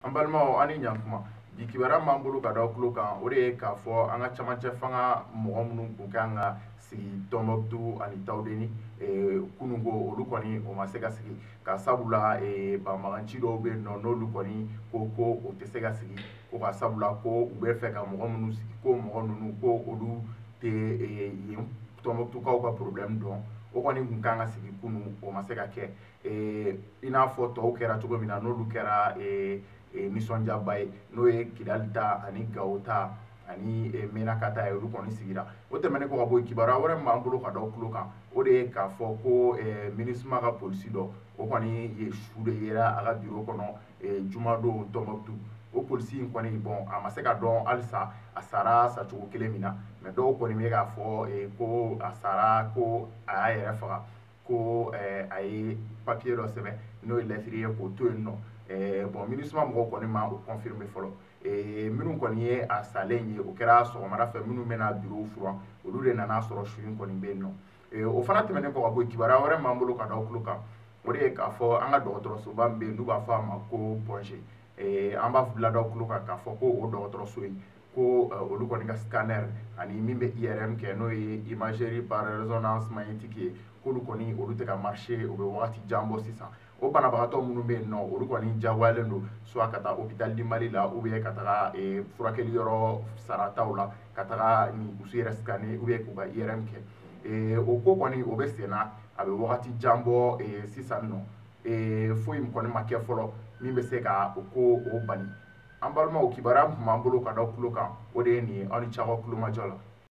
An balimaw, an ni ɲankuma. Bi kibaruya b'an bolo ka da tulo kan, o de ye k'a fɔ an ka camancɛ fanga mɔgɔ minnu kun kan ka sigi Tɔnbɔkutu ani Tawudeni kununko, olu kɔni o ma se ka sigi, ka sabula banbaganci dɔw bɛ yen nɔ, n'olu kɔni ko ko o tɛ se ka sigi, ko ka sabula ko u bɛ fɛ ka mɔgɔ minnu sigi, ko mɔgɔ ninnu ko olu tɛ yen Tɔnbɔkutukaw ka problème dɔn. O kɔni kun kan ka sigi kunun, o ma se ka kɛ, i n'a fɔ tɔw kɛra cogo min na, n'olu kɛra nisɔndiyaba ye, n'o ye Kidali ta ani Gawo ta ani Menaka ta ye, olu kɔni sigira. O tɛmɛnen kɔ ka bɔ yen, kibaruya wɛrɛ min b'an bolo ka da tulo kan, o de ye k'a fɔ ko MINUSMA ka polisi dɔ, o kɔni ye su de yera a ka biro kɔnɔ jumadon Tɔnbɔkutu. O polisi in kɔni, bon, a ma se ka dɔn halisa a sara sacogo kelen min na, mais dɔw kɔni bɛ k'a fɔ ko a sara, ko a y'a yɛrɛ faga, ko a ye papier dɔ sɛbɛn, n'o ye lɛtiri ye, k'o to yen nɔ. Bon, MINUSMA mɔgɔw kɔni ma o confirmer fɔlɔ. Minnu kɔni ye a salen ye, o kɛra sɔgɔmada fɛ, minnu bɛna bureau furan, olu de nana sɔrɔ su in kɔni bɛ yen nɔ. O fana tɛmɛnen kɔ ka bɔ yen, kibaruya wɛrɛ b'an bolo ka da tulo kan, o de ye k'a fɔ an ka dɔgɔtɔrɔsoba min bɛ yen, n'u b'a fɔ a ma ko Point G, an b'a bila da tulo kan k'a fɔ ko o dɔgɔtɔrɔso in, ko olu kɔni ka scanner ani min bɛ IRM kɛ, n'o ye imagerie par résonance magnétique ye, k'olu kɔni olu tɛ ka marcher, o bɛ wagati jan bɔ sisan. O banabagatɔ minnu bɛ yen nɔ, olu kɔni diyagoyalen don soit ka taa hôpital du Mali la, ou bien ka taga furakɛli yɔrɔ sarataw la, ka taga ni u yɛrɛ scanner ou bien k'u ka IRM kɛ. O ko kɔni o bɛ sen na, a bɛ wagati jan bɔ sisan nɔ. Foyi kɔni ma kɛ fɔlɔ min bɛ se ka o ko o bali. An balimaw, kibaruya tun b'an bolo ka da tulo kan, o de ye nin ye. Aw ni ce aw ka tulomajɔ la.